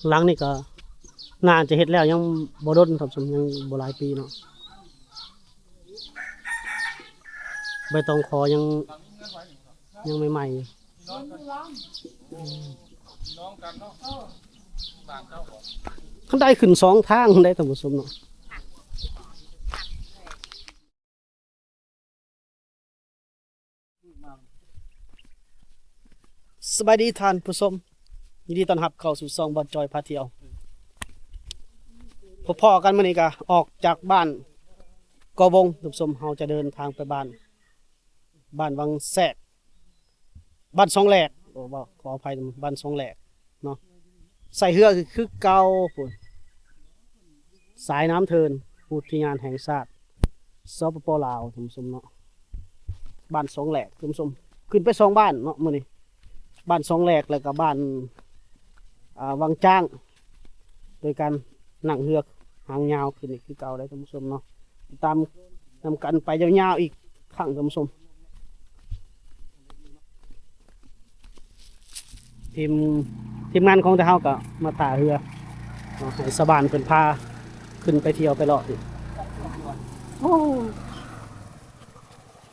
ຫຼັງນີ້ກໍໜ້າຈະເຮັດແລ້ວ ຍັງບໍ່ດົນທ່ານຜູ້ຊົມ ຍັງບໍ່ຫຼາຍປີເນາະ. ໃບຕອງຂໍຍັງ ຍັງໃໝ່ໆຢູ່. ຄັນໄດຂຶ້ນສອງທາງໄດ໋ທ່ານຜູ້ຊົມເນາະ. ສະບາຍດີທ່ານຜູ້ຊົມ, ຍິນດີຕ້ອນຮັບເຂົ້າສູ່ຊ່ອງບ່າວຈອຍພາທ່ຽວ. ພົບພໍ້ກັນມື້ນີ້ກະອອກຈາກບ້ານກໍວົງ ທ່ານຜູ້ຊົມ, ເຮົາຈະເດີນທາງໄປບ້ານ ບ້ານວັງແສກ ບ້ານສອງແຫຼກ ໂອ້ ເວົ້າ ຂໍອະໄພ ບ້ານສອງແຫຼກເນາະ. ໃສ່ເຮືອຄືເກົ່າພຸ້ນ ສາຍນ້ຳເທີນ ອຸທິຍານແຫ່ງຊາດ ສປປ ລາວ ທ່ານຜູ້ຊົມເນາະ. ບ້ານສອງແຫຼກ ທ່ານຜູ້ຊົມ ຂຶ້ນໄປສອງບ້ານເນາະມື້ນີ້ ບ້ານສອງແຫຼກ ແລ້ວກໍບ້ານ ອ່າ ວັງຈ້າງ ໂດຍການນັ່ງເຮືອຫາງຍາວຂຶ້ນອີກຄືເກົ່າເດ້ທ່ານຜູ້ຊົມເນາະ. ຕິດຕາມນຳກັນໄປຍາວໆອີກຄັ້ງທ່ານຜູ້ຊົມ. ທີມ ທີມງານຂອງແຕ່ເຮົາກໍມາທ່າເຮືອເນາະ ໃຫ້ຊາວບ້ານເພິ່ນພາຂຶ້ນໄປທ່ຽວໄປເລາະ. ໂອ້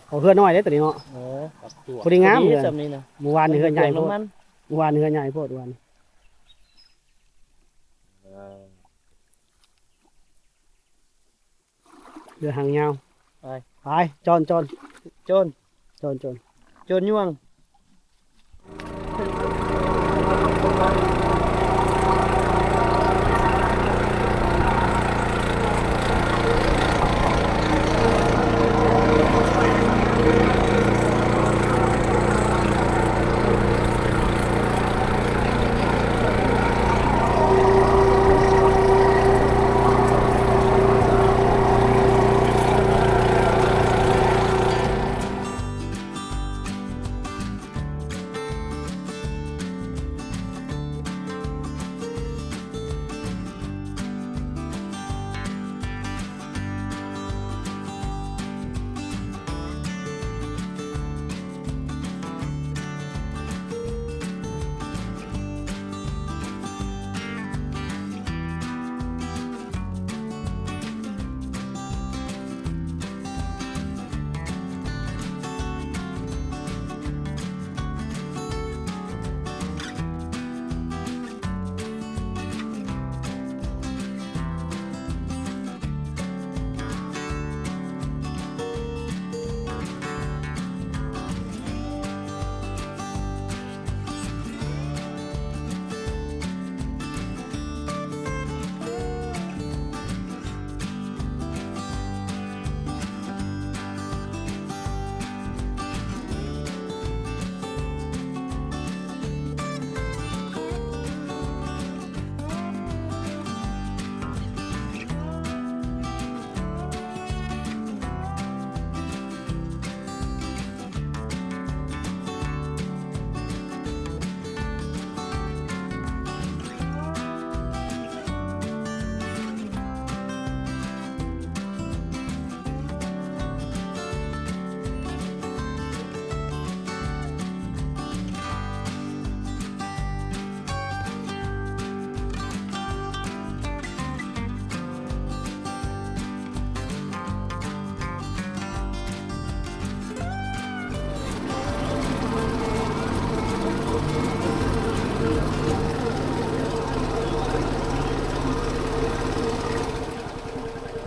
ເອົາເຮືອນ້ອຍເດ້ຕົວນີ້ເນາະ. ເອີ ພໍດີງາມເຮືອ ມື້ວານນີ້ເຮືອໃຫຍ່ໂພດ ມື້ວານນີ້ເຮືອໃຫຍ່ໂພດ ມື້ວານນີ້. ເຮືອຫາງຍາວ ໄປ ໄປ ຈອນ ຈອນ ໂຈນ ໂຈນ ໂຈນ ໂຈນຍວງ.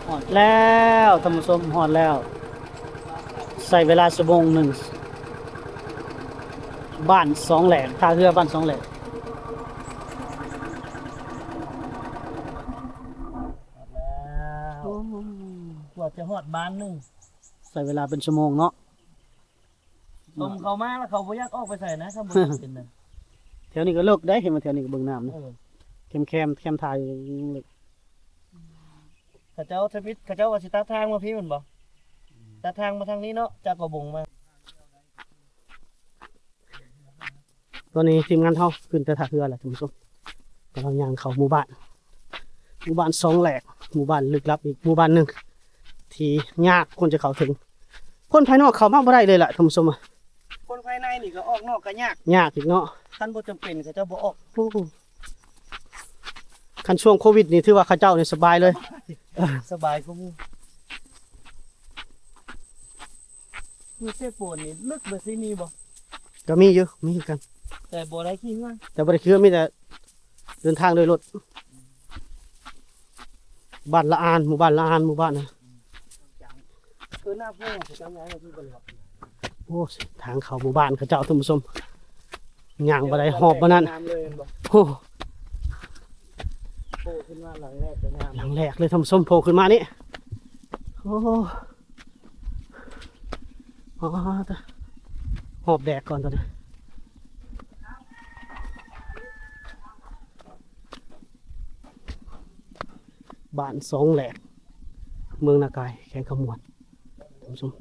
ຮອດແລ້ວທ່ານຜູ້ຊົມ ຮອດແລ້ວ ໃຊ້ເວລາຊົ່ວໂມງໜຶ່ງ ບ້ານສອງແຫຼກ ທ່າເຮືອບ້ານສອງແຫຼກ. ຮອດແລ້ວ ໂອ້ ກວ່າຈະຮອດບ້ານໜຶ່ງ ໃຊ້ເວລາເປັນຊົ່ວໂມງເນາະ. ຕົມເຂົ້າມາແລ້ວເຂົາບໍ່ຢາກອອກໄປໃສນະ ຄັນບໍ່ຈຳເປັນນະ. ແຖວນີ້ກໍເລິກໄດ໋ ເຫັນວ່າແຖວນີ້ກໍເບິ່ງນ້ຳນະ ເອີ ແຄມໆ ແຄມທ່າຢູ່ເລິກ. ເຂົາເຈົ້າທຳອິດ ເຂົາເຈົ້າວ່າຊິຕັດທາງມາພີ້ແມ່ນບໍ່? ຕັດທາງມາທາງນີ້ເນາະ ຈາກກະບົງມາ. ຕອນນີ້ທີມງານເຮົາຂຶ້ນແຕ່ທ່າເຮືອແລ້ວທ່ານຜູ້ຊົມ ກຳລັງຍ່າງເຂົ້າໝູ່ບ້ານ ໝູ່ບ້ານສອງແຫຼກ ໝູ່ບ້ານລຶກລັບອີກໝູ່ບ້ານໜຶ່ງ ທີ່ຍາກຄົນຈະເຂົ້າເຖິງ ຄົນພາຍນອກເຂົ້າມາບໍ່ໄດ້ເລີຍລະທ່ານຜູ້ຊົມ. ຄົນພາຍໃນນີ້ກໍອອກນອກກໍຍາກ ຍາກອີກເນາະ ຄັນບໍ່ຈຳເປັນເຂົາເຈົ້າບໍ່ອອກ. ໂອ້ ໂອ້ ຄັນຊ່ວງໂຄວິດນີ້ ຖືວ່າເຂົາເຈົ້ານີ້ສະບາຍເລີຍ ສະບາຍກວ່າໝູ່. ຢູ່ເຊໂປນນີ້ເລິກແບບນີ້ມີບໍ່? ກໍມີຢູ່ ມີຄືກັນ ແຕ່ບໍ່ໄດ້ຂີ່ເຮືອ ແຕ່ບໍ່ໄດ້ຂີ່ເຮືອ ມີແຕ່ເດີນທາງໂດຍລົດ. ບ້ານລະອານ ໝູ່ບ້ານລະອານ ໝູ່ບ້ານນະ ເອີ ໜ້າເພື່ອນເຂົາເຈົ້າຍ້າຍມາທີ່ບໍ່ໄດ້ ໂອ້ ທາງເຂົ້າໝູ່ບ້ານເຂົາເຈົ້າ ທ່ານຜູ້ຊົມ ຍ່າງບໍ່ໄດ້ຮອບບໍ່ນັ້ນ ໂອ້ ໂອ້ ຂຶ້ນມາຫຼັງແລກກໍງາມ ຫຼັງແລກເລີຍ ທ່ານຜູ້ຊົມ ໂຜ່ຂຶ້ນມານີ້ ໂອ້ ອໍ ຮອບແດກກ່ອນຕອນນີ້. ບ້ານສອງແຫຼກ ເມືອງນາກາຍ ແຂວງຄຳມ່ວນ ທ່ານຜູ້ຊົມ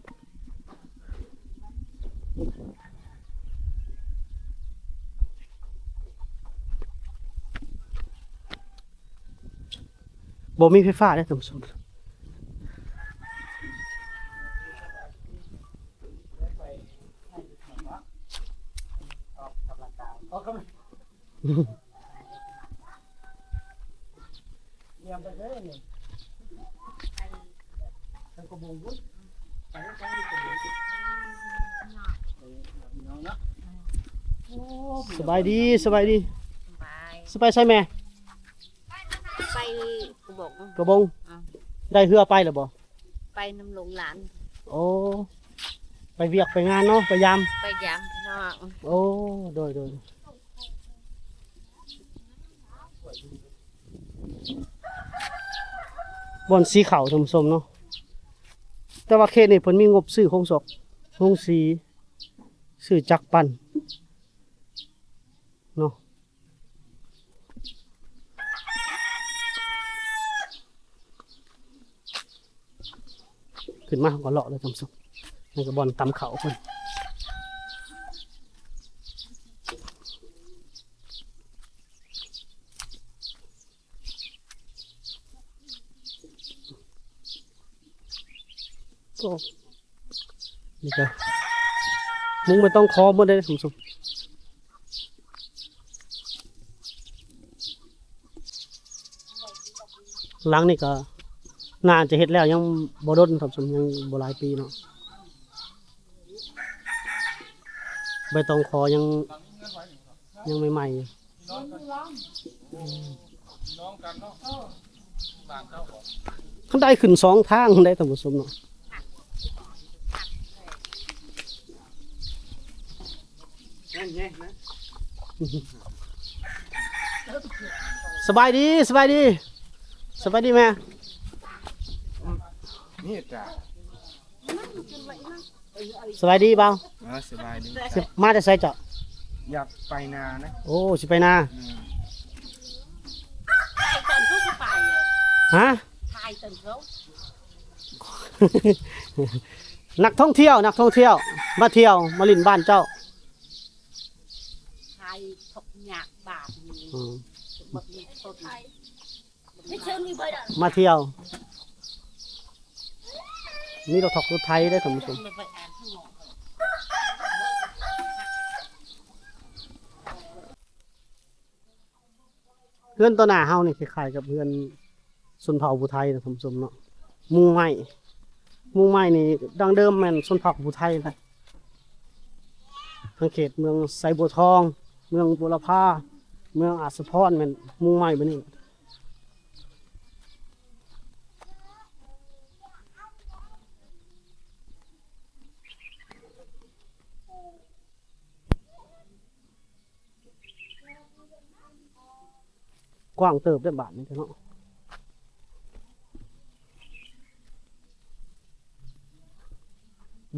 ບໍ່ມີໄຟຟ້າເດ້ ທ່ານຜູ້ຊົມ. ສະບາຍດີ ສະບາຍດີ ສະບາຍ ຊິໄປໃສແມ່? ໄປກະບົງ ກະບົງ ອືມ ໄດ້ເຮືອໄປແລ້ວບໍ່? ໄປນຳລູກຫຼານ ໂອ້ ໄປວຽກໄປງານເນາະ ໄປຢາມ ໄປຢາມພີ່ນ້ອງ ໂອ້ ໂດຍ ໂດຍ ບ່ອນສີເຂົ້າ ທ່ານຜູ້ຊົມເນາະ ແຕ່ວ່າເຂດນີ້ເພິ່ນມີງົບຊື້ໂຮງຊອກ ໂຮງສີ ຊື້ຈັກປັ່ນເນາະ. ຂຶ້ນມາເຮົາກໍເລາະເລີຍທ່ານຜູ້ຊົມ ນີ້ກໍບ່ອນຕຳເຂົ້າເພິ່ນ ໂອ້ ນີ້ກະມຸງໄມ້ຕອງຄໍໝົດເດ້ທ່ານຜູ້ຊົມ ຫຼັງນີ້ກະໜ້າຈະເຮັດແລ້ວ ຍັງບໍ່ດົນທ່ານຜູ້ຊົມ ຍັງບໍ່ຫຼາຍປີເນາະ ໃບຕອງຄໍຍັງ ຍັງໃໝ່ໆຢູ່ ຄັນໄດຂຶ້ນສອງທາງໄດ໋ທ່ານຜູ້ຊົມເນາະ ສະບາຍດີ ສະບາຍດີ ສະບາຍດີແມ່ ນີ້ຈ້າ ສະບາຍດີບ່າວ ເອີ ສະບາຍດີ ຊິມາແຕ່ໃສເຈົ້າ? ຢາກໄປນານະ ໂອ້ ຊິໄປນາ ອືມ ຖ່າຍຕອນເຂົາໄປ ຮະ ຖ່າຍຕອນເຂົາ ນັກທ່ອງທ່ຽວ ນັກທ່ອງທ່ຽວ ມາທ່ຽວ ມາຫຼິ້ນບ້ານເຈົ້າ ຖ່າຍທຸກຍາກບາດນີ້ ອືມ ບັກນີ້ຄົນ ມາທ່ຽວ ມີລົດຖອກລົດໄຖເດ້ທ່ານຜູ້ຊົມ ເຮືອນຕໍ່ໜ້າເຮົານີ້ຄ້າຍໆກັບເຮືອນຊົນເຜົ່າຜູ້ໄທນະທ່ານຜູ້ຊົມເນາະ ມຸງໄມ້ ມຸງໄມ້ນີ້ດັ້ງເດີມແມ່ນຊົນເຜົ່າຜູ້ໄທນະ ທາງເຂດເມືອງໄຊບົວທອງ ເມືອງບົວລະພາ ເມືອງອາດສະພອນ ແມ່ນມຸງໄມ້ແບບນີ້. ກວ້າງເຕີບເດ້ບ້ານນີ້ເນາະ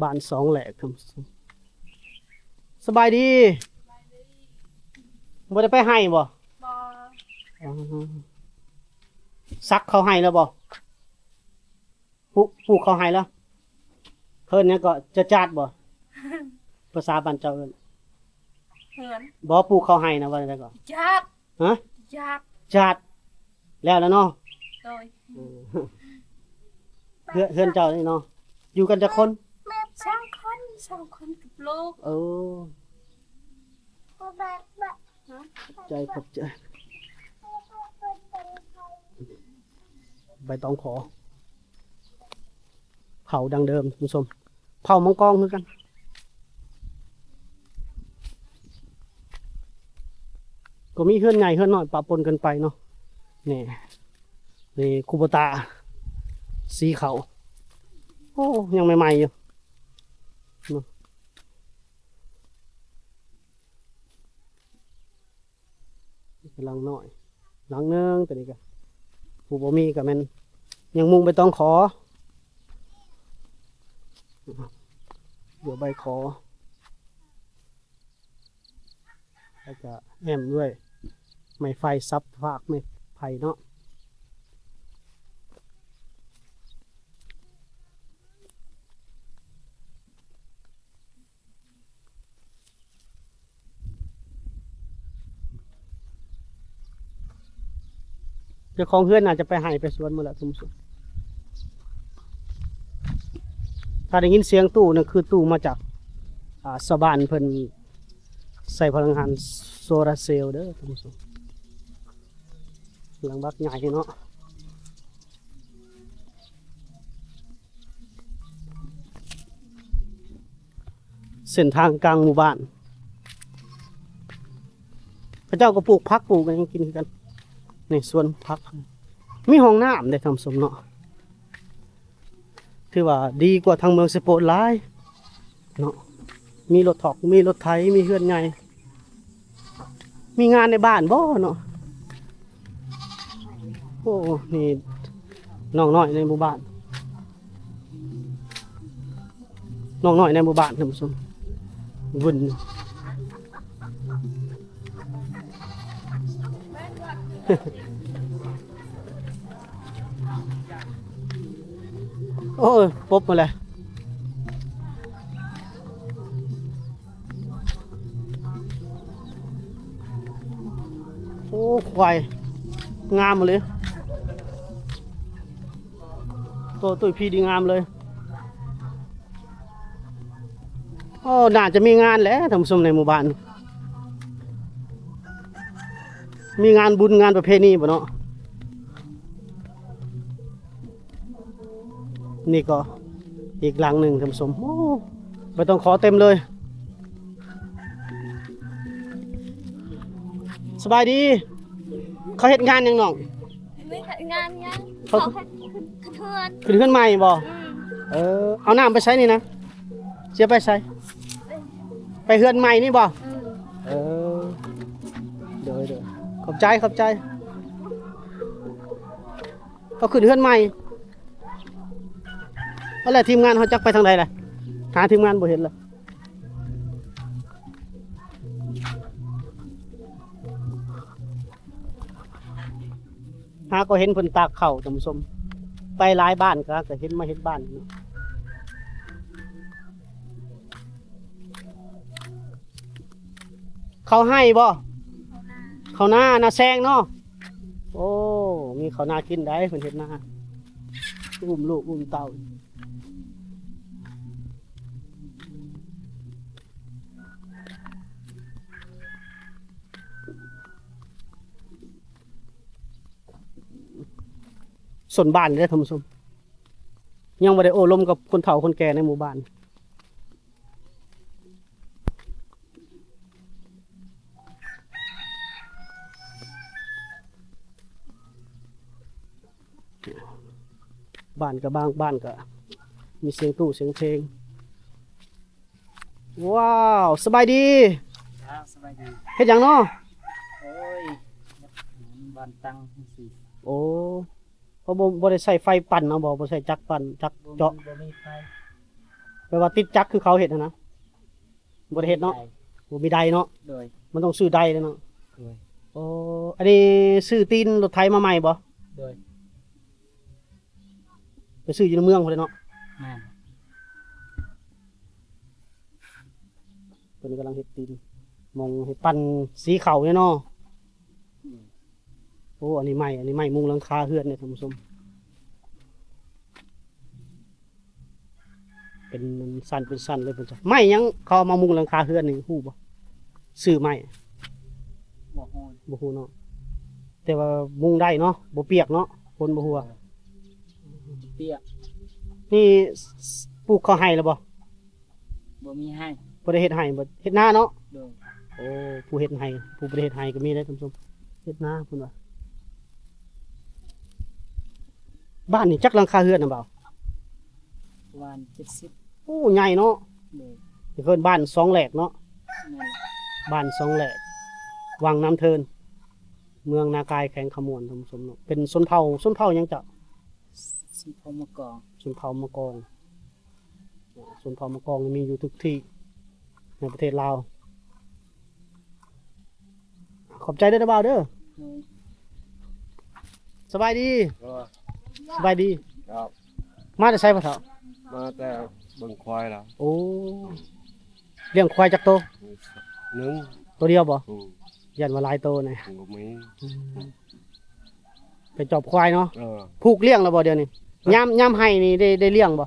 ບ້ານສອງແຫຼກ ສະບາຍດີ ບໍ່ໄດ້ໄປໄຮ່ບໍ່? ບໍ່ ອໍ ສັກເຂົ້າໄຮ່ແລ້ວບໍ່? ປູກ ປູກເຂົ້າໄຮ່ແລ້ວ ເອີ້ນຫຍັງເກາະ ຈະຈາດບໍ່? ພາສາບ້ານເຈົ້າເອີ້ນ ເຮືອນ ບໍ່ ປູກເຂົ້າໄຮ່ນະ ວ່າຈັ່ງໃດເກາະ? ຈາດ ຮະ? ຈາດ ຈາດ ແລ້ວລະເນາະ ໂດຍ ເອີ ເຮືອນ ເຮືອນເຈົ້ານີ້ເນາະ ຢູ່ກັນຈັກຄົນ? ສອງຄົນ ສອງຄົນກັບລູກ ເອີ ຂອບໃຈ ຂອບໃຈ ຂອບໃຈ. ໃບຕອງຂໍ ເຜົ່າດັ້ງເດີມທ່ານຜູ້ຊົມ ເຜົ່າມັງກອງຄືກັນ. ກໍມີເຮືອນໃຫຍ່ເຮືອນນ້ອຍປະປົນກັນໄປເນາະ. ນີ້ ນີ້ຄູໂບຕາ ສີເຂົ້າ ໂອ້ ຍັງໃໝ່ໆຢູ່ເນາະ. ຫຼັງນ້ອຍ ຫຼັງໜຶ່ງ ຕົວນີ້ກະ ຜູ້ບໍ່ມີກະແມ່ນຍັງມຸງໃບຕອງຂໍ ຢູ່ໃບຂໍ ແລ້ວກະແອ້ມດ້ວຍໄມ້ໄຜ່ ສັບຟາກໄມ້ໄຜ່ເນາະ. ເຈົ້າຂອງເຮືອນໜ້າຈະໄປໄຮ່ໄປສວນໝົດແລ້ວທ່ານຜູ້ຊົມ. ຖ້າໄດ້ຍິນສຽງຕູ້ນັ້ນ ຄືຕູ້ມາຈາກ ອ່າ ຊາວບ້ານເພິ່ນໃຊ້ພະລັງງານໂຊລາເຊວເດີທ່ານຜູ້ຊົມ. ຫຼັງບັກໃຫຍ່ເນາະ. ເສັ້ນທາງກາງໝູ່ບ້ານ ເຂົາເຈົ້າກໍປູກຜັກ ປູກຫຍັງກິນຄືກັນ. ນີ້ສວນຜັກ ມີຫ້ອງນ້ຳເດ້ທ່ານຜູ້ຊົມເນາະ. ຖືວ່າດີກວ່າທາງເມືອງເຊໂປນຫຼາຍເນາະ. ມີລົດຖອກ ມີລົດໄຖ ມີເຮືອນໃຫຍ່ ມີງານໃນບ້ານບໍ່ເນາະ? ໂອ້ ນີ້ນ້ອງນ້ອຍໃນໝູ່ບ້ານ ນ້ອງນ້ອຍໃນໝູ່ບ້ານທ່ານຜູ້ຊົມ ວຸ້ນ. ໂອ້ຍ ປົບມາແລ້ວ. ໂອ້ ຄວາຍງາມເລີຍ ໂຕຕຸ້ຍພີດີງາມເລີຍ. ໂອ້ ໜ້າຈະມີງານແຫຼະທ່ານຜູ້ຊົມ ໃນໝູ່ບ້ານ ມີງານບຸນງານປະເພນີບໍ່ເນາະ? ນີ້ກໍອີກຫຼັງໜຶ່ງທ່ານຜູ້ຊົມ ໂອ້ ໃບຕອງຂໍເຕັມເລີຍ. ສະບາຍດີ ເຂົາເຮັດງານຫຍັງນ້ອງ? ເຮັດງານຫຍັງ? ເຂົາ ເຂົາເຮັດ ຂຶ້ນ ຂຶ້ນເຮືອນ ຂຶ້ນເຮືອນໃໝ່ບໍ່? ອືມ ເອີ ເອົານ້ຳໄປໃສນີ້ນະ? ຊິເອົາໄປໃສ? ໄປເຮືອນໃໝ່ນີ້ບໍ່? ອືມ ເອີ ໂດຍໆ ຂອບໃຈ ຂອບໃຈ. ເຂົາຂຶ້ນເຮືອນໃໝ່ ເອົາແລ້ວ ທີມງານເຮົາຈັກໄປທາງໃດລະ? ຫາທີມງານບໍ່ເຫັນລະ. ຫາກໍເຫັນເພິ່ນຕາກເຂົ້າທ່ານຜູ້ຊົມ ໄປຫຼາຍບ້ານກໍ ກໍເຫັນມາເຮັດບ້ານເນາະ. ເຂົ້າໄຮ່ບໍ່? ເຂົ້ານາ ນາແຊງເນາະ. ໂອ້ ມີເຂົ້ານາກິນໄດ໋ ເພິ່ນເຮັດນາ ອຸ້ມລູກອຸ້ມເຕົ້າ. ຊົນບ້ານເດ້ທ່ານຜູ້ຊົມ ຍັງບໍ່ໄດ້ໂອ້ລົມກັບຄົນເຖົ້າຄົນແກ່ໃນໝູ່ບ້ານ. ບ້ານກະບາງບ້ານກະມີສຽງຕູ້ສຽງເພງ. ວ້າວ ສະບາຍດີ. ເຈົ້າ ສະບາຍດີ. ເຮັດຫຍັງເນາະ? ໂອ້ຍ ບ້ານຕັ້ງຈັ່ງຊີ້. ໂອ້ ເຂົາບໍ່ ບໍ່ໄດ້ໃຊ້ໄຟປັ່ນເນາະ ບໍ່ ບໍ່ໃຊ້ຈັກປັ່ນ ຈັກເຈາະ. ບໍ່ມີ ບໍ່ມີໄຟ. ແປວ່າຕິດຈັກຄືເຂົາເຮັດຫັ້ນນະ? ບໍ່ໄດ້ເຮັດເນາະ. ບໍ່ມີໄດເນາະ. ໂດຍ. ມັນຕ້ອງຊື້ໄດເດ້ເນາະ. ໂດຍ. ໂອ້ ອັນນີ້ຊື້ຕີນລົດໄຖມາໃໝ່ບໍ່? ໂດຍ. ໄປຊື້ຢູ່ໃນເມືອງພຸ້ນແຫຼະເນາະ. ແມ່ນ. ເພິ່ນກຳລັງເຮັດຕີນ ໝ່ອງເຮັດປັ່ນສີເຂົ້ານີ້ເນາະ. ໂອ້ ອັນນີ້ໄມ້ ອັນນີ້ໄມ້ມຸງຫຼັງຄາເຮືອນເດ້ທ່ານຜູ້ຊົມ ເປັນຊັ້ນເປັນຊັ້ນເລີຍເພິ່ນ. ໄມ້ຫຍັງເຂົາເອົາມາມຸງຫຼັງຄາເຮືອນນີ້ ຮູ້ບໍ່? ຊື່ໄມ້ ບໍ່ຮູ້ ບໍ່ຮູ້ເນາະ ແຕ່ວ່າມຸງໄດ້ເນາະ ບໍ່ປຽກເນາະ ຝົນບໍ່ຫົວ. ນີ້ປູກເຂົ້າໄຮ່ແລ້ວບໍ່? ບໍ່ມີໄຮ່. ບໍ່ໄດ້ເຮັດໄຮ່ບໍ່? ເຮັດນາເນາະ? ໂດຍ. ໂອ້ ຜູ້ເຮັດໄຮ່ ຜູ້ບໍ່ໄດ້ເຮັດໄຮ່ກໍມີເດ້ທ່ານຜູ້ຊົມ ເຮັດນາເພິ່ນວ່າ. ບ້ານນີ້ຈັກຫຼັງຄາເຮືອນນະບ່າວ? ປະມານເຈັດສິບ. ໂອ້ ໃຫຍ່ເນາະ. ໂດຍ. ເອີ້ນບ້ານສອງແຫຼກເນາະ? ແມ່ນ. ບ້ານສອງແຫຼກ ວັງນ້ຳເທີນ ເມືອງນາກາຍ ແຂວງຄຳມ່ວນ ທ່ານຜູ້ຊົມເນາະ. ເປັນຊົນເຜົ່າ ຊົນເຜົ່າຫຍັງເຈົ້າ? ຊົນເຜົ່າມະກອງ. ຊົນເຜົ່າມະກອງ. ຊົນເຜົ່າມະກອງນີ້ມີຢູ່ທຸກທີ່ໃນປະເທດລາວ. ຂອບໃຈເດີບ່າວເດີ. ໂດຍ. ສະບາຍດີ. ເອີ ສະບາຍດີ. ຄັບ. ມາແຕ່ໃສພໍ່ເຖົ້າ? ມາແຕ່ເບິ່ງຄວາຍລະ. ໂອ້ ລ້ຽງຄວາຍຈັກໂຕ? ໜຶ່ງ. ໂຕດຽວບໍ່? ອືມ. ຢ້ານວ່າຫຼາຍໂຕນະ. ບໍ່ມີ. ອືມ. ໄປຈອບຄວາຍເນາະ. ເອີ ຜູກລ້ຽງແລ້ວບໍ່ດຽວນີ້? ຮະ? ຍາມ ຍາມໄຮ່ນີ້ໄດ້ ໄດ້ລ້ຽງບໍ່?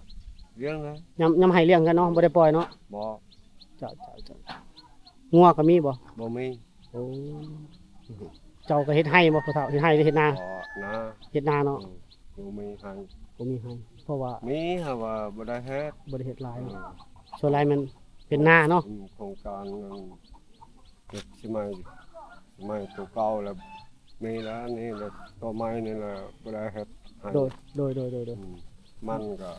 ລ້ຽງນະ. ຍາມ ຍາມໄຮ່ລ້ຽງກັນເນາະ ບໍ່ໄດ້ປ່ອຍເນາະ? ບໍ່. ເຈົ້າ ເຈົ້າ ເຈົ້າ. ງົວກໍມີບໍ່? ບໍ່ມີ. ໂອ້ ເຈົ້າກໍເຮັດໄຮ່ບໍ່ພໍ່ເຖົ້າ? ເຮັດໄຮ່ຫຼືເຮັດນາ? ບໍ່ ນາ. ເຮັດນາເນາະ. ອືມ. ບໍ່ມີໄຮ່. ບໍ່ມີໄຮ່ ເພາະວ່າ ມີຫາວ່າບໍ່ໄດ້ເຮັດ. ບໍ່ໄດ້ເຮັດຫຼາຍ. ເອີ ເນາະ. ສ່ວນຫຼາຍແມ່ນເປັນນາເນາະ. ອືມ. ໂຄງການນັ້ນ ເຮັດຊິໃໝ່ ຊິໃໝ່ໂຕເກົ່າແລ້ວ ມີແລ້ວ ອັນນີ້ແລ້ວ ໂຕໃໝ່ນີ້ແຫຼະບໍ່ໄດ້ເຮັດໃຫ້. ໂດຍ ໂດຍ ໂດຍ ໂດຍ ໂດຍ. ອືມ. ມັນກໍ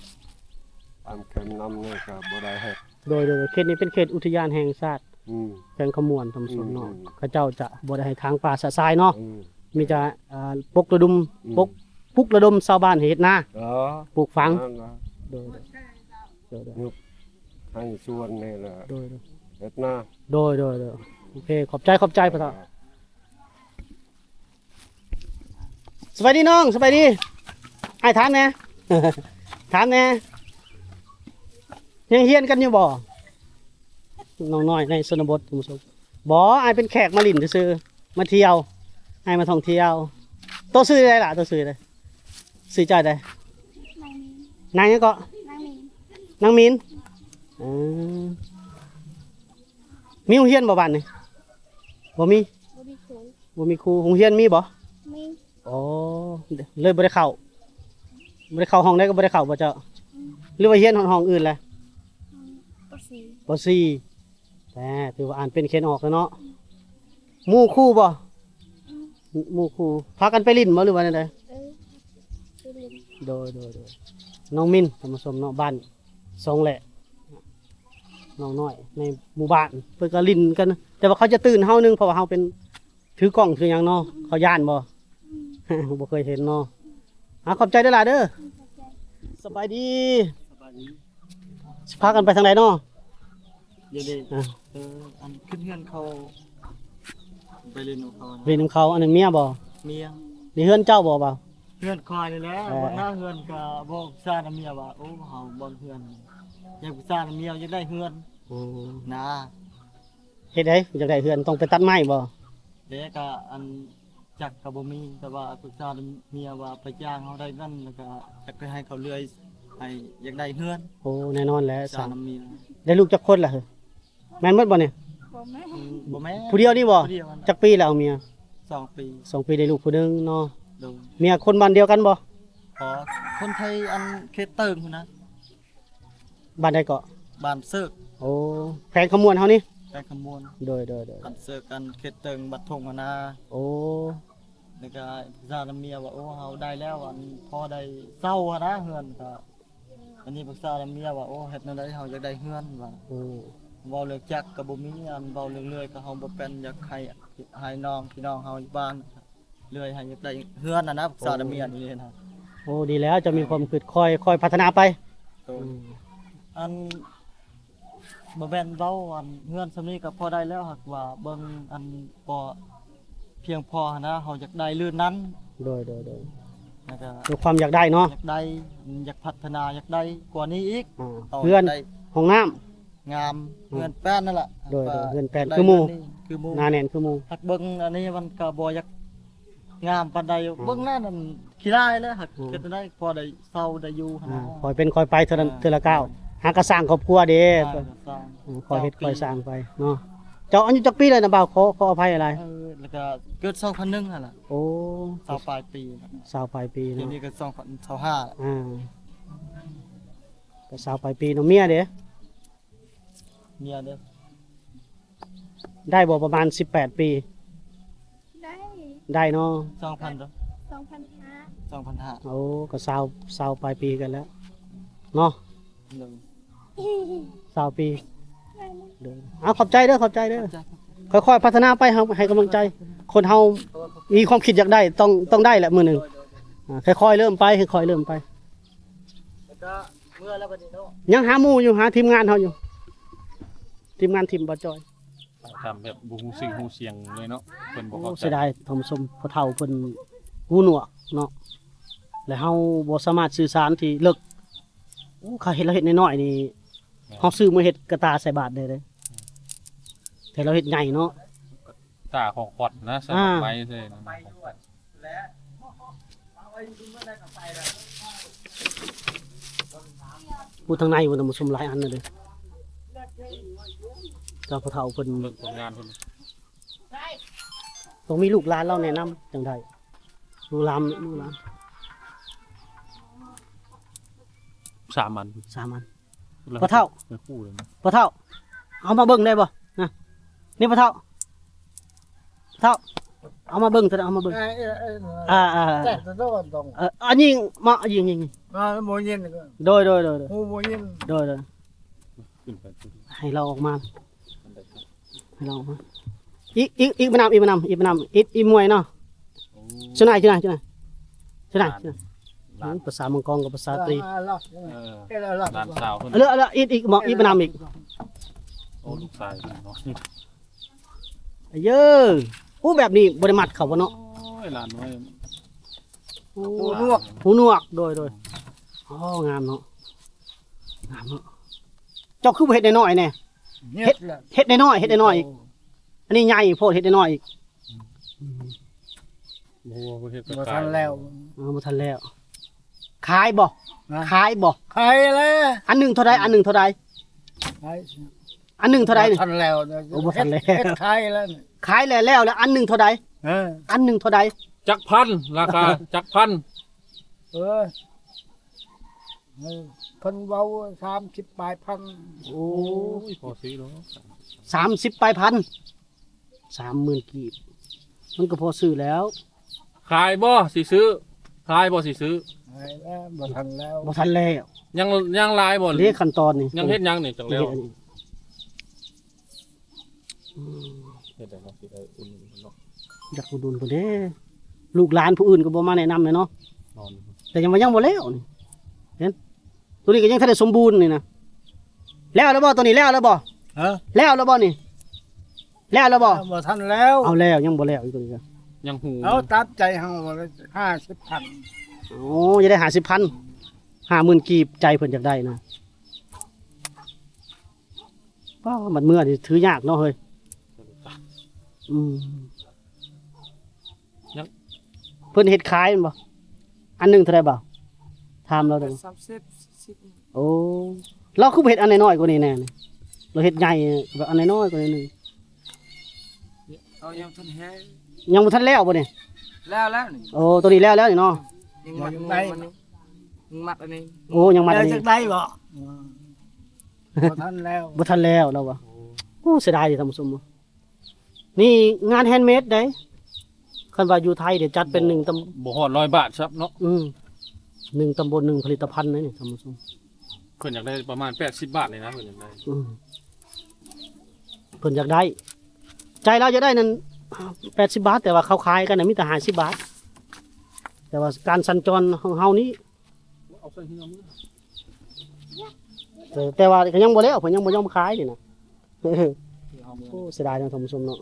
ຕາມເຂັມນ້ຳນີ້ກໍບໍ່ໄດ້ເຮັດ. ໂດຍ ໂດຍ ໂດຍ. ເຂດນີ້ເປັນເຂດອຸທະຍານແຫ່ງຊາດ ອືມ ແຂວງຄຳມ່ວນ ທ່ານຜູ້ຊົມເນາະ. ອືມ ອືມ. ເຂົາເຈົ້າຈະບໍ່ໄດ້ໃຫ້ຖາງປ່າຊະຊາຍເນາະ. ອືມ. ມີແຕ່ ອ່າ ປົກລະດົມ ອືມ ປົກ ປຸກລະດົມຊາວບ້ານໃຫ້ເຮັດນາ. ເອີ ປູກຝັງ. ນັ້ນລະ. ໂດຍ ໂດຍ ໂດຍ ໂດຍ. ໃຫ້ສວນນີ້ແຫຼະ. ໂດຍ ໂດຍ. ເຮັດນາ. ໂດຍ ໂດຍ ໂດຍ. ໂອເຄ ຂອບໃຈ ຂອບໃຈພໍ່ເຖົ້າ. ສະບາຍດີນ້ອງ ສະບາຍດີ. ອ້າຍຖາມແດ່ ຖາມແດ່ ຍັງຮຽນກັນຢູ່ບໍ່? ນ້ອງນ້ອຍໃນຊົນນະບົດ ທ່ານຜູ້ຊົມ. ບໍ່ ອ້າຍເປັນແຂກມາຫຼິ້ນຊື່ໆ ມາທ່ຽວ ອ້າຍມາທ່ອງທ່ຽວ. ໂຕຊື່ໃດລະ? ໂຕຊື່ໃດ? ຊື່ເຈົ້າໃດ? ນາງມິນ. ນາງຫຍັງເກາະ? ນາງມິນ. ນາງມິນ. ເອີ ມີໂຮງຮຽນບໍ່ບ້ານນີ້? ບໍ່ມີ. ບໍ່ມີຄູ. ບໍ່ມີຄູ. ໂຮງຮຽນມີບໍ່? ມີ. ອໍ ເລີຍບໍ່ໄດ້ເຂົ້າ ບໍ່ໄດ້ເຂົ້າຫ້ອງໃດກໍບໍ່ໄດ້ເຂົ້າບໍ່ເຈົ້າ? ອືມ. ຫຼືວ່າຮຽນຮອດຫ້ອງອື່ນແລ້ວ? ອືມ ປໍສີ່ ປໍສີ່. ແຕ່ຖືວ່າອ່ານເປັນຂຽນອອກແລ້ວເນາະ. ອືມ. ໝູ່ຄູ່ບໍ່? ອືມ. ໝູ່ຄູ່ ພາກັນໄປຫຼິ້ນບໍ່ ຫຼືວ່າແນວໃດ? ເອີ ໄປຫຼິ້ນ. ໂດຍ ໂດຍ ໂດຍ. ນ້ອງມິນ ທ່ານຜູ້ຊົມເນາະ ບ້ານສອງແຫຼະ ນ້ອງນ້ອຍໃນໝູ່ບ້ານ ເພິ່ນກໍຫຼິ້ນກັນ ແຕ່ວ່າເຂົາຈະຕື່ນເຮົາໜຶ່ງ ເພາະວ່າເຮົາເປັນ ຖືກ້ອງຖືຫຍັງເນາະ. ອືມ. ເຂົາຢ້ານບໍ່? ອືມ. ບໍ່ເຄີຍເຫັນເນາະ. ອາ ຂອບໃຈເດີຫຼາເດີ. ອືມ ຂອບໃຈ. ສະບາຍດີ. ສະບາຍດີ. ຊິພາກັນໄປທາງໃດເນາະ? ດຽວນີ້ ອາ ເອີ ອັນຂຶ້ນເຮືອນເຂົາ ໄປຫຼິ້ນນຳເຂົານະ. ຫຼິ້ນນຳເຂົາ. ອັນນັ້ນເມຍບໍ່? ເມຍ. ນີ້ເຮືອນເຈົ້າບໍ່ບ່າວ? ເຮືອນຂ້ອຍນີ້ແຫຼະ. ເອີ ເບິ່ງໜ້າເຮືອນກໍບອກປຶກສານຳເມຍວ່າ ໂອ້ ເຮົາເບິ່ງເຮືອນ ຢາກປຶກສານຳເມຍ ຢາກໄດ້ເຮືອນ. ໂອ້ ນາ. ເຮັດໃດ ຢາກໄດ້ເຮືອນ ຕ້ອງໄປຕັດໄມ້ບໍ່? ເດ້ ກະອັນຈັກກະບໍ່ມີ ແຕ່ວ່າປຶກສາເມຍວ່າໄປຈ້າງເຮົາໄດ້ນັ້ນ ແລ້ວກະຢາກໃຫ້ເຂົາເລື່ອຍ ໃຫ້ ຢາກໄດ້ເຮືອນ. ໂອ້ ແນ່ນອນແຫຼະ ປຶກສານຳເມຍ. ໄດ້ລູກຈັກຄົນລະ? ແມ່ນໝົດບໍ່ນີ້? ບໍ່ແມ່ນ ອືມ ບໍ່ແມ່ນ. ຜູ້ດຽວນີ້ບໍ່? ຜູ້ດຽວ. ຈັກປີແລ້ວເມຍ? ສອງປີ. ສອງປີ ໄດ້ລູກຜູ້ໜຶ່ງເນາະ. ໂດຍ. ເມຍຄົນບ້ານດຽວກັນບໍ່? ອໍ ຄົນໄທ ອັນເຂດເຕີງພຸ້ນນະ. ບ້ານໃດເກາະ? ບ້ານເສີກ. ໂອ້ ແຂວງຄຳມ່ວນເຮົານີ້? ແຂວງຄຳມ່ວນ. ໂດຍ ໂດຍ ໂດຍ. ບ້ານເສີກ ອັນເຂດເຕີງ ບ້ານທົ່ງຫັ້ນນາ. ໂອ້ ແລ້ວກະປຶກສານຳເມຍວ່າ ໂອ້ ເຮົາໄດ້ແລ້ວ ອັນພໍໄດ້ເຊົ່າຫັ້ນນາເຮືອນ. ກະອັນນີ້ປຶກສານຳເມຍວ່າ ໂອ້ ເຮັດແນວໃດ ເຮົາຢາກໄດ້ເຮືອນວ່າ. ໂອ້ ເວົ້າເລື່ອງຈັກກະບໍ່ມີ ອັນເວົ້າເລື່ອງເລື່ອຍກະເຮົາບໍ່ເປັນ ຢາກໃຫ້ ໃຫ້ນ້ອງ ພີ່ນ້ອງເຮົາຢູ່ບ້ານ ເລື່ອຍໃຫ້ຢາກໄດ້ເຮືອນຫັ້ນນະ ປຶກສານຳເມຍນີ້ນະ. ໂອ້ ດີແລ້ວ ເຈົ້າມີຄວາມຄິດ ຄ່ອຍ ຄ່ອຍພັດທະນາໄປ. ໂດຍ. ອືມ ອັນບໍ່ແມ່ນເວົ້າ ອັນເຮືອນສ່ຳນີ້ກໍພໍໄດ້ແລ້ວ ຫາກວ່າເບິ່ງ ອັນບໍ່ພຽງພໍຫັ້ນນະ ເຮົາຢາກໄດ້ລື່ນນັ້ນ. ໂດຍ ໂດຍ ໂດຍ. ແລ້ວກໍ ດ້ວຍຄວາມຢາກໄດ້ເນາະ ຢາກໄດ້ ຢາກພັດທະນາ ຢາກໄດ້ກວ່ານີ້ອີກ. ອ່າ ເຮືອນ ຫ້ອງນ້ຳ ງາມ. ອືມ ເຮືອນແປ້ນນັ້ນລະ. ໂດຍ ໂດຍ. ເຮືອນແປ້ນຄືໝູ່ ຄືໝູ່ ໜາແໜ້ນຄືໝູ່. ຫາກເບິ່ງອັນນີ້ມັນກໍບໍ່ຢາກງາມປານໃດ. ອືມ ເບິ່ງນັ້ນ ອັນຂີ້ລາຍແຫຼະ. ຫາກ ອືມ ເຮັດຈັ່ງໃດພໍໄດ້ເຊົ່າໄດ້ຢູ່ຫັ້ນນະ. ອ່າ ຄ່ອຍເປັນຄ່ອຍໄປເທື່ອລະ ອ່າ ເທື່ອລະກ້າວ. ຫາກະສ້າງຄອບຄົວເດ້. ອ່າ ກະສ້າງ ອືມ ຄ່ອຍເຮັດຄ່ອຍສ້າງໄປເນາະ. ເຈົ້າອາຍຸຈັກປີແລ້ວນະບ່າວ? ຂໍ ຂໍອະໄພຫຼາຍ. ເອີ ແລ້ວກະເກີດສອງພັນໜຶ່ງຫັ້ນລະ. ໂອ້ ຊາວປາຍປີ. ຊາວປາຍປີເນາະ. ດຽວນີ້ກໍສອງພັນຊາວຫ້າ. ອ່າ ກໍຊາວປາຍປີເນາະ. ເມຍເດ້? ເມຍເດ້? ໄດ້ບໍ່ປະມານສິບແປດປີ? ໄດ້ ໄດ້ເນາະ. ສອງພັນເດີ? ສອງພັນຫ້າ ສອງພັນຫ້າ. ໂອ້ ກໍຊາວ ຊາວປາຍປີກັນແລ້ວເນາະ. ໂດຍ ຊາວປີ. ໂດຍ ເອົາ ຂອບໃຈເດີ ຂອບໃຈເດີ. ຄ່ອຍໆພັດທະນາໄປ ເຮົາໃຫ້ກຳລັງໃຈ. ຄົນເຮົາມີຄວາມຄິດຢາກໄດ້ ຕ້ອງ ຕ້ອງໄດ້ແຫຼະມື້ໜຶ່ງ. ອ່າ ຄ່ອຍໆເລີ່ມໄປ ຄ່ອຍໆເລີ່ມໄປ. ແລ້ວກໍເມືອແລ້ວບັດນີ້ເນາະ. ຍັງຫາໝູ່ຢູ່ ຫາທີມງານເຮົາຢູ່ ທີມງານທີມບໍ່ຈ່ອຍ. ທຳແບບບໍ່ຮູ້ຊື່ຮູ້ສຽງເລີຍເນາະ ເພິ່ນບໍ່ເຂົ້າໃຈ. ໂອ້ ເສຍດາຍທ່ານຜູ້ຊົມ ພໍ່ເຖົ້າເພິ່ນຫູໜວກເນາະ ແລະເຮົາບໍ່ສາມາດສື່ສານທີ່ເລິກ. ໂອ້ ເຂົາເຮັດ ລາວເຮັດນ້ອຍໆນີ້ ແມ່ນ ເຮົາຊື້ມາເຮັດກະຕ່າໃສ່ບາດໄດ້ເດ້. ແຕ່ລາວເຮັດໃຫຍ່ເນາະ ຕາຂອງຂວັນນະ ໃສ່ ອ່າ ດອກໄມ້ໃສ່ນະ. ຜູ້ທາງໃນພຸ້ນນະ ມາຊົມຫຼາຍອັນນະເດ້. ເຈົ້າພໍ່ເຖົ້າເພິ່ນ ເບິ່ງຜົນງານເພິ່ນ ຕ້ອງມີລູກຫຼານລາວແນະນຳຈັ່ງໄດ້. ລູກຫຼານ ລູກຫຼານ ສາມອັນ ສາມອັນ. ພໍ່ເຖົ້າ ພໍ່ເຖົ້າ ເອົາມາເບິ່ງໄດ້ບໍ່ນະ? ນີ້ພໍ່ເຖົ້າ ພໍ່ເຖົ້າ ເອົາມາເບິ່ງ ເອົາມາເບິ່ງ. ເອີ ເອີ ເອີ ອ່າ ອ່າ ແຕ່ຕະໂດນຕ້ອງ ເອີ ອັນນີ້ມາຍິງ ຍິງ ອ່າ ບໍ່ຍິງ. ໂດຍ ໂດຍ ໂດຍ ໂດຍ ຫູບໍ່ຍິງ. ໂດຍ ໂດຍ ຂຶ້ນໄປ ໃຫ້ລາວອອກມາ ໃຫ້ລາວອອກມາ. ອີກ ອີກ ອີກມານຳ ອີກມານຳ ອີກມານຳ ອີກ ອີກມວຍເນາະ. ໂອ້ ຊະນາຍ ຊະນາຍ ຊະນາຍ ຊະນາຍ ຊະນາຍ. ຫຼານ ໂອ້ ພາສາເມືອງກອງກັບພາສາຕຣີ. ເອີ ຫຼານສາວເພິ່ນ. ເອົາເລີຍ ເອົາເລີຍ ອີກ ອີກ ມາ ອີກມານຳອີກ. ໂອ້ ລູກຊາຍເນາະ. ເອີ ໂອ້ ແບບນີ້ບໍ່ໄດ້ມັດເຂົາບໍ່ເນາະ? ໂອ້ຍ ຫຼານນ້ອຍ. ໂອ້ ຫູໜວກ ຫູໜວກ. ໂດຍ ໂດຍ. ອໍ ງາມເນາະ ງາມເນາະ. ເຈົ້າຄືບໍ່ເຮັດນ້ອຍໆແດ່? ເຮັດ ເຮັດນ້ອຍໆ ເຮັດນ້ອຍໆອີກ. ອັນນີ້ໃຫຍ່ໂພດ ເຮັດນ້ອຍໆອີກ. ອືມ ບໍ່ ບໍ່ທັນແລ້ວ. ອໍ ບໍ່ທັນແລ້ວ. ຂາຍບໍ່? ນະ ຂາຍບໍ່? ຂາຍແລ້ວ. ອັນໜຶ່ງເທົ່າໃດ? ອັນໜຶ່ງເທົ່າໃດ? ຂາຍ ອັນໜຶ່ງເທົ່າໃດນີ້? ບໍ່ທັນແລ້ວ. ໂອ້ ບໍ່ທັນແລ້ວ. ເຮັດ ເຮັດຂາຍແລ້ວນີ້. ຂາຍແລ້ວໆ ແລ້ວອັນໜຶ່ງເທົ່າໃດ? ເອີ ອັນໜຶ່ງເທົ່າໃດ? ຈັກພັນ? ລາຄາຈັກພັນ? ເອີ ເອີ ເພິ່ນເວົ້າສາມສິບປາຍພັນ. ໂອ້ຍ ພໍຊື້ເນາະ ສາມສິບປາຍພັນ. ສາມໝື່ນກີບ ມັນກໍພໍຊື້ແລ້ວ. ຂາຍບໍ່ຊິຊື້? ຂາຍບໍ່ຊິຊື້? ຂາຍແລ້ວ ບໍ່ທັນແລ້ວ. ບໍ່ທັນແລ້ວ. ຍັງ ຍັງຫຼາຍບໍ່? ເດ້ ຂັ້ນຕອນນີ້ ຍັງເຮັດຫຍັງນີ້ ຈັ່ງແລ້ວ? ອືມ ເຮັດໃດເນາະ ຊິໄດ້ອຸດໜູນເພິ່ນເນາະ. ຢາກອຸດໜູນເພິ່ນເດ້. ລູກຫຼານຜູ້ອື່ນກໍບໍ່ມາແນະນຳແຫຼະເນາະ. ແຕ່ຍັງວ່າຍັງບໍ່ແລ້ວນີ້ ເຫັນ ຕົວນີ້ກໍຍັງທັນໄດ້ສົມບູນນີ້ນະ. ແລ້ວແລ້ວບໍ່? ຕົວນີ້ແລ້ວແລ້ວບໍ່? ຮະ? ແລ້ວແລ້ວບໍ່ນີ້? ແລ້ວແລ້ວບໍ່? ບໍ່ທັນແລ້ວ. ເອົາແລ້ວ ຍັງບໍ່ແລ້ວອີກຕົວນີ້ກະ ຍັງຫູ. ເອົາຕາມໃຈເຮົາ ຫ້າສິບພັນ. ໂອ້ ຢາກໄດ້ຫ້າສິບພັນ ຫ້າໝື່ນກີບ ໃຈເພິ່ນຢາກໄດ້ນະ. ປ້າ ບັດເມືອນີ້ຖືຍາກເນາະເຮີ້ຍ. ອືມ ຍັງ ເພິ່ນເຮັດຂາຍແມ່ນບໍ່? ອັນໜຶ່ງເທົ່າໃດບ່າວ? ຖາມລາວໄດ້ບໍ່? ສາມສິບ ສີ່ສິບ. ໂອ້ ລາວຄືບໍ່ເຮັດອັນນ້ອຍໆກວ່ານີ້ແດ່ນີ້? ລາວເຮັດໃຫຍ່ແບບອັນນ້ອຍໆກວ່ານີ້ໜຶ່ງ. ເອົາ ຍັງທັນແຮງ ຍັງບໍ່ທັນແລ້ວບໍ່ນີ້? ແລ້ວແລ້ວນີ້. ໂອ້ ຕົວນີ້ແລ້ວແລ້ວນີ້ເນາະ. ຍັງມັດ ຍັງໄດ້ ມັດອັນນີ້. ໂອ້ ຍັງມັດອັນນີ້. ແລ້ວຈັກໄດ້ບໍ່? ອືມ ບໍ່ທັນແລ້ວ ບໍ່ທັນແລ້ວລາວວ່າ. ໂອ້ ເສຍດາຍເດ້ທ່ານຜູ້ຊົມ. ນີ້ງານແຮນເມດເດ້. ຄັນວ່າຢູ່ໄທເດ້ ຈັດເປັນໜຶ່ງຕຳ ບໍ່ຮອດຮ້ອຍບາດຊ້ຳເນາະ. ອືມ ໜຶ່ງຕຳບົນ ໜຶ່ງຜະລິດຕະພັນເດ້ນີ້ທ່ານຜູ້ຊົມ. ເພິ່ນຢາກໄດ້ປະມານແປດສິບບາດນີ້ນະ ເພິ່ນຢາກໄດ້. ອືມ ເພິ່ນຢາກໄດ້ ໃຈລາວຢາກໄດ້ນັ້ນແປດສິບບາດ ແຕ່ວ່າເຂົາຂາຍກັນນະມີແຕ່ຫ້າສິບບາດ. ແຕ່ວ່າການສັນຈອນຂອງເຮົານີ້ ເອົາໃສ່ເຮືອມື້ ແຕ່ ແຕ່ວ່າກໍຍັງບໍ່ແລ້ວ ເພິ່ນຍັງບໍ່ຍອມຂາຍນີ້ນະ. ໂອ້ ເສຍດາຍເນາະທ່ານຜູ້ຊົມເນາະ.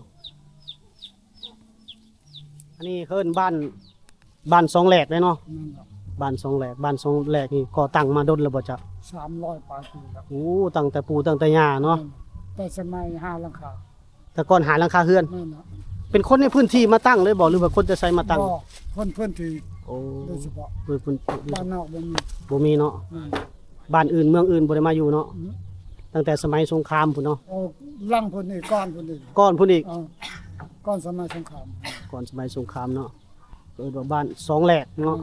ອັນນີ້ເອີ້ນບ້ານ ບ້ານສອງແຫຼກເດ້ເນາະ. ແມ່ນແລ້ວ ບ້ານສອງແຫຼກ ບ້ານສອງແຫຼກນີ້ກໍ່ຕັ້ງມາດົນແລ້ວບໍ່ເຈົ້າ? ສາມຮ້ອຍປາຍປີແລ້ວ. ໂອ້ ຕັ້ງແຕ່ປູ່ຕັ້ງແຕ່ຍ່າເນາະ. ແມ່ນ ແຕ່ສະໄໝຫ້າຫຼັງຄາ ແຕ່ກ່ອນຫ້າຫຼັງຄາເຮືອນ. ແມ່ນແລ້ວ. ເປັນຄົນໃນພື້ນທີ່ມາຕັ້ງເລີຍບໍ່ ຫຼືວ່າຄົນແຕ່ໃສມາຕັ້ງ? ບໍ່ ຄົນພື້ນທີ່. ໂອ້ ໂດຍສະເພາະ ເພິ່ນ ບ້ານນອກບໍ່ມີ ບໍ່ມີເນາະ. ແມ່ນ ບ້ານອື່ນເມືອງອື່ນບໍ່ໄດ້ມາຢູ່ເນາະ. ອືມ ຕັ້ງແຕ່ສະໄໝສົງຄາມພຸ້ນເນາະ. ໂອ້ ຫຼັງພຸ້ນອີກ ກ່ອນພຸ້ນອີກ ກ່ອນພຸ້ນອີກ. ເອີ ກ່ອນສະໄໝສົງຄາມ ກ່ອນສະໄໝສົງຄາມເນາະ. ເອີ້ນວ່າບ້ານສອງແຫຼກເນາະ. ອືມ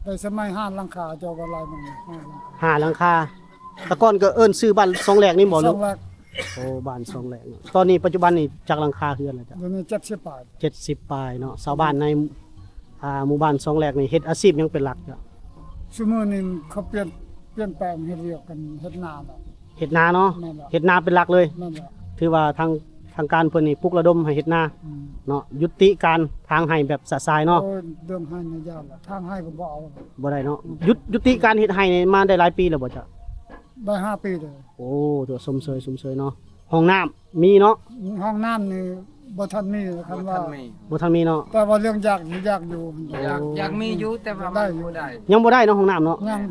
ແຕ່ສະໄໝຫ້າຫຼັງຄາ ເຈົ້າກໍຫຼາຍໝົດນີ້ ຫ້າຫຼັງຄາ ຫ້າຫຼັງຄາ. ແຕ່ກ່ອນກໍເອີ້ນຊື່ບ້ານສອງແລກນີ້ບໍ່ ສອງແລກ ລູກ? ໂອ້ ບ້ານສອງແລກເນາະ. ຕອນນີ້ປັດຈຸບັນນີ້ຈັກຫຼັງຄາເຮືອນແລ້ວຈະ? ດຽວນີ້ເຈັດສິບປາຍ ເຈັດສິບປາຍເນາະ. ຊາວບ້ານໃນ ອ່າ ໝູ່ບ້ານສອງແລກນີ້ເຮັດອາຊີບຫຍັງເປັນຫຼັກຈະ? ຊຸມື້ນີ້ເຂົາປ່ຽນ ປ່ຽນແປງເຮັດວຽກກັນ ເຮັດນາແລ້ວ ເຮັດນາເນາະ. ແມ່ນແລ້ວ ເຮັດນາເປັນຫຼັກເລີຍ. ແມ່ນແລ້ວ ຖືວ່າທາງ ທາງການເພິ່ນນີ້ປຸກລະດົມໃຫ້ເຮັດນາ ອືມ ເນາະ. ຢຸດຕິການຖາງໄຮ່ແບບສະສາຍເນາະ. ໂອ້ຍ ເລື່ອງໄຮ່ນີ້ຢ່າລະ ຖາງໄຮ່ກໍບໍ່ເອົາ ບໍ່ໄດ້ເນາະ. ອືມ ຢຸດ ຢຸດຕິການເຮັດໄຮ່ນີ້ມາໄດ້ຫຼາຍປີແລ້ວບໍ່ເຈົ້າ? ໄດ້ຫ້າປີແລ້ວ. ໂອ້ ຖືວ່າຊົມເຊີຍ ຊົມເຊີຍເນາະ. ຫ້ອງນ້ຳມີເນາະ? ຫ້ອງນ້ຳນີ້ບໍ່ທັນມີ ຄັນວ່າ ບໍ່ທັນມີ ບໍ່ທັນມີເນາະ. ແຕ່ວ່າເລື່ອງຢາກ ຢາກຢູ່ ຢາກ ໂອ້ ຢາກມີຢູ່ ແຕ່ວ່າມັນບໍ່ໄດ້ ບໍ່ໄດ້ ຍັງບໍ່ໄດ້ເນາະ ຫ້ອງນ້ຳເນາະ. ຍັງ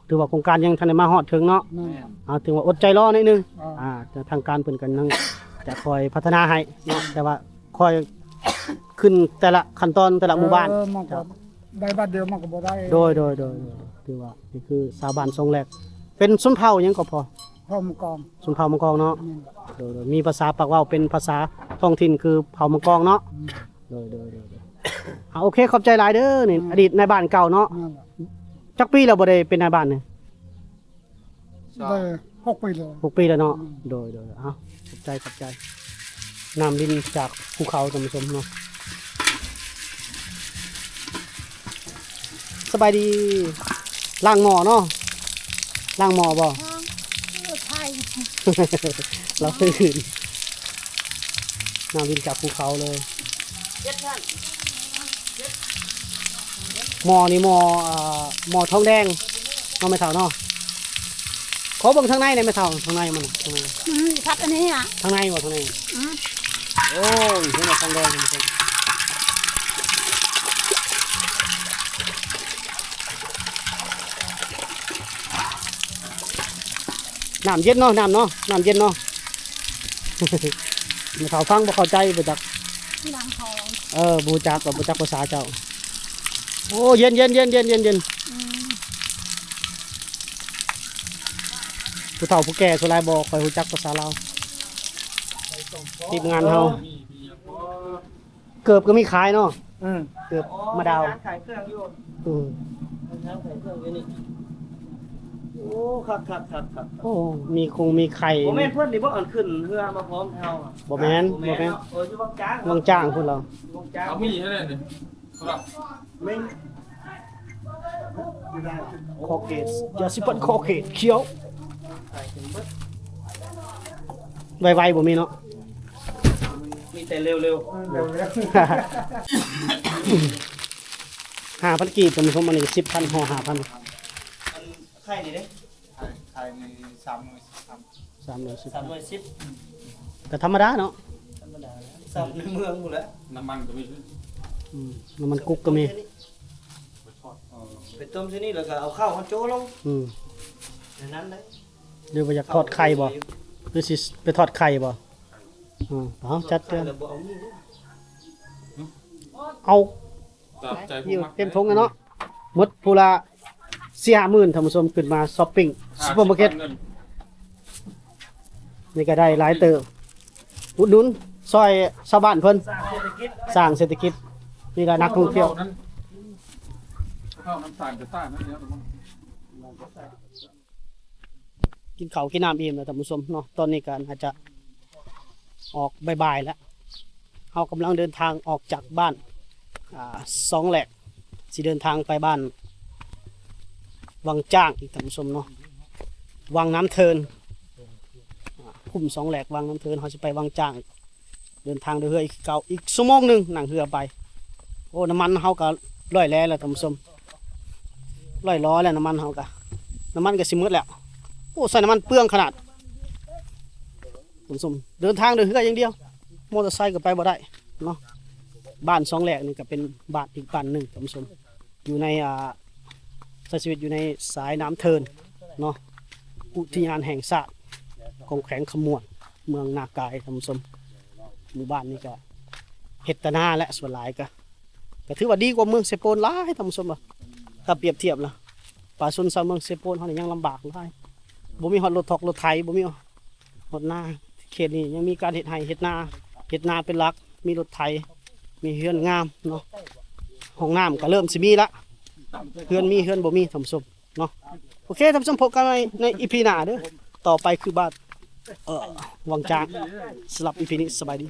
ຖືວ່າໂຄງການຍັງທັນໄດ້ມາຮອດເຖິງເນາະ. ແມ່ນ ເອົາ ຖືວ່າອົດໃຈລໍໜ້ອຍໜຶ່ງ. ອ່າ ອ່າ ທາງການເພິ່ນກໍຍັງຈະຄອຍພັດທະນາໃຫ້ເນາະ ແຕ່ວ່າຄອຍຂຶ້ນແຕ່ລະຂັ້ນຕອນ ແຕ່ລະໝູ່ບ້ານ. ເອີ ມັນກໍໄດ້ບາດດຽວມັນກໍບໍ່ໄດ້. ໂດຍ ໂດຍ ໂດຍ ໂດຍ ຖືວ່ານີ້ຄືຊາວບ້ານສອງແລກ ເປັນຊົນເຜົ່າຫຍັງກໍພໍ? ເຜົ່າມັງກອງ ຊົນເຜົ່າມັງກອງເນາະ. ແມ່ນ ໂດຍ ໂດຍ ມີພາສາປາກເວົ້າເປັນພາສາທ້ອງຖິ່ນຄືເຜົ່າມັງກອງເນາະ. ແມ່ນ ໂດຍ ໂດຍ ໂດຍ ໂດຍ. ອ່າ ໂອເຄ ຂອບໃຈຫຼາຍເດີ. ນີ້ ອາ ອະດີດນາຍບ້ານເກົ່າເນາະ. ແມ່ນ ຈັກປີແລ້ວບໍ່ໄດ້ເປັນນາຍບ້ານນີ້? ໄດ້ຫົກປີແລ້ວ ຫົກປີແລ້ວເນາະ. ອືມ ໂດຍ ໂດຍ ເອົາ ຂອບໃຈ ຂອບໃຈ. ນ້ຳລິນຈາກພູເຂົາ ທ່ານຜູ້ຊົມເນາະ. ສະບາຍດີ. ລ້າງໝໍ້ເນາະ ລ້າງໝໍ້ບໍ່? ເອີ ໃຊ່ ລາວຕື່ນ. ນ້ຳລິນຈາກພູເຂົາເລີຍ. ໝໍ້ນີ້ໝໍ້ ເອີ ໝໍ້ທອງແດງເນາະ ແມ່ເຖົ້າເນາະ. ຂໍເບິ່ງທາງໃນແດ່ແມ່ເຖົ້າ ທາງໃນມັນ ທາງໃນ. ອືມ ພັດອັນນີ້ອະ ທາງໃນບໍ່ ທາງໃນ. ອືມ ໂອ້ຍ ເຫັນແລ້ວທາງແດງ. ນ້ຳເຢັນເນາະ ນ້ຳເນາະ ນ້ຳເຢັນເນາະ. ແມ່ເຖົ້າຟັງບໍ່ເຂົ້າໃຈ ບໍ່ຈັກ ເອີ ບໍ່ຮູ້ຈັກ ບໍ່ຈັກພາສາເຈົ້າ. ໂອ້ ເຢັນ ເຢັນ ເຢັນ ເຢັນ ເຢັນ ເຢັນ. ອືມ ຜູ້ເຖົ້າຜູ້ແກ່ສ່ວນຫຼາຍບໍ່ຄ່ອຍຮູ້ຈັກພາສາລາວ ທີມງານເຮົາ. ເກີບກໍມີຂາຍເນາະ. ອືມ ເກີບມາດາວ ມີຮ້ານຂາຍເຄື່ອງຢູ່. ອືມ ມີຮ້ານຂາຍເຄື່ອງຢູ່ນີ້. ໂອ້ ຄັກໆໆໆ. ໂອ້ ມີຄົງມີໄຂ່. ບໍ່ແມ່ນເພິ່ນນີ້ບໍ່ ອັນຂຶ້ນເຮືອມາພ້ອມເຮົາອະ? ບໍ່ແມ່ນ ບໍ່ແມ່ນ ບໍ່ແມ່ນເນາະ. ໂອ້ ຢູ່ວັງຈ້າງ ວັງຈ້າງພຸ້ນລະ. ວັງຈ້າງ ເຂົາມີໃຫ້ແລ້ວນີ້. ແມ່ນ ຄໍເກດ ຢາສີຟັນຄໍເກດຂຽວ. ໄວໆ ບໍ່ມີເນາະ ມີແຕ່ເລັວໆ. ເອີ ເລັວໆ. ຫ້າພັນກີບ ທ່ານຜູ້ຊົມ ອັນນີ້ສິບພັນ ຫໍ່ຫ້າພັນ. ອັນໄຂ່ນີ້ເດ້? ໄຂ່ ໄຂ່ນີ້ສາມໜ່ວຍສິບພັນ. ສາມໜ່ວຍສິບ ສາມໜ່ວຍສິບ ກໍທຳມະດາເນາະ ທຳມະດາແຫຼະ ສ່ຳໃນເມືອງພຸ້ນແຫຼະ. ນ້ຳມັນກໍມີ. ອືມ ນ້ຳມັນກຸກກໍມີ. ໄປຕົ້ມໃສ່ນີ້ ເອີ ໄປຕົ້ມໃສ່ນີ້ ແລ້ວກໍເອົາເຂົ້າເຮົາໂຈະລົງ. ອືມ ໃນນັ້ນເດ້. ຫຼືວ່າຢາກທອດໄຂ່ບໍ່? ຫຼືຊິໄປທອດໄຂ່ບໍ່? ອືມ ເອົາ ຈັດເຕີມ ແລ້ວບໍ່ເອົາມີດເດ້. ເອົາ ຕາມໃຈຜູ້ມັກ ເຕັມຖົງແລ້ວເນາະ. ໝົດຜູ້ລະສີ່ຫ້າໝື່ນ ທ່ານຜູ້ຊົມ ຂຶ້ນມາຊັອບປິງ ອ່າ ຊຸບເປີມາເກັດ. ສິບພັນເງິນ ນີ້ກໍໄດ້ຫຼາຍເຕີບ ອຸດໜູນຊ່ອຍຊາວບ້ານເພິ່ນ ສ້າງເສດຖະກິດ ສ້າງເສດຖະກິດ. ນີ້ລະນັກທ່ອງທ່ຽວ ເຂົ້ານຳ ເຂົ້ານຳຕ່າງປະເທດນັ້ນແຫຼະ. ກິນເຂົ້າກິນນ້ຳອີ່ມແລ້ວ ທ່ານຜູ້ຊົມເນາະ. ຕອນນີ້ກໍໜ້າຈະອອກບ່າຍໆແລ້ວ. ເຮົາກຳລັງເດີນທາງອອກຈາກບ້ານ ອ່າ ສອງແລກ ຊິເດີນທາງໄປບ້ານວັງຈ້າງອີກ ທ່ານຜູ້ຊົມເນາະ. ວັງນ້ຳເທີນ ອ່າ ຄຸ້ມສອງແລກ ວັງນ້ຳເທີນ ເຮົາຊິໄປວັງຈ້າງ. ເດີນທາງດ້ວຍເຮືອອີກຄືເກົ່າ ອີກຊົ່ວໂມງໜຶ່ງ ນັ່ງເຮືອໄປ. ໂອ້ ນ້ຳມັນເຮົາກໍຮ້ອຍແລ້ວ ທ່ານຜູ້ຊົມ ຮ້ອຍລໍ້ແລ້ວ ນ້ຳມັນເຮົາກໍ ນ້ຳມັນກໍຊິໝົດແລ້ວ. ໂອ້ ໃຊ້ນ້ຳມັນເປືອງຂະໜາດ ທ່ານຜູ້ຊົມ. ເດີນທາງດ້ວຍເຮືອຢ່າງດຽວ ມໍເຕີໄຊກໍໄປບໍ່ໄດ້ເນາະ. ບ້ານສອງແລກນີ້ກໍເປັນບ້ານອີກບ້ານໜຶ່ງ ທ່ານຜູ້ຊົມ ຢູ່ໃນ ອ່າ ໃຊ້ຊີວິດຢູ່ໃນສາຍນ້ຳເທີນເນາະ ອຸທິຍານແຫ່ງຊາດຂອງແຂວງຄຳມ່ວນ ເມືອງນາກາຍ ທ່ານຜູ້ຊົມ. ໝູ່ບ້ານນີ້ກະເຮັດແຕ່ນາແຫຼະ ສ່ວນຫຼາຍກະ ກະຖືວ່າດີກວ່າເມືອງເຊໂປນຫຼາຍ ທ່ານຜູ້ຊົມ. ຖ້າປຽບທຽບລະ ປະຊາຊົນຊາວເມືອງເຊໂປນເຮົານີ້ຍັງລຳບາກຫຼາຍ ບໍ່ມີຮອດລົດຖອກລົດໄຖ ບໍ່ມີຮອດນາ. ເຂດນີ້ຍັງມີການເຮັດໄຮ່ເຮັດນາ ເຮັດນາເປັນຫຼັກ ມີລົດໄຖ ມີເຮືອນງາມເນາະ. ຫ້ອງນ້ຳກໍເລີ່ມຊິມີລະ ເຮືອນມີເຮືອນບໍ່ມີ ທ່ານຜູ້ຊົມເນາະ. ໂອເຄ ທ່ານຜູ້ຊົມ ພົບກັນໃໝ່ໃນ ອີພີ ໜ້າເດີ້. ຕໍ່ໄປຄືບ້ານ ເອີ ວັງຈາງ. ສຳລັບ ອີພີ ນີ້ ສະບາຍດີ.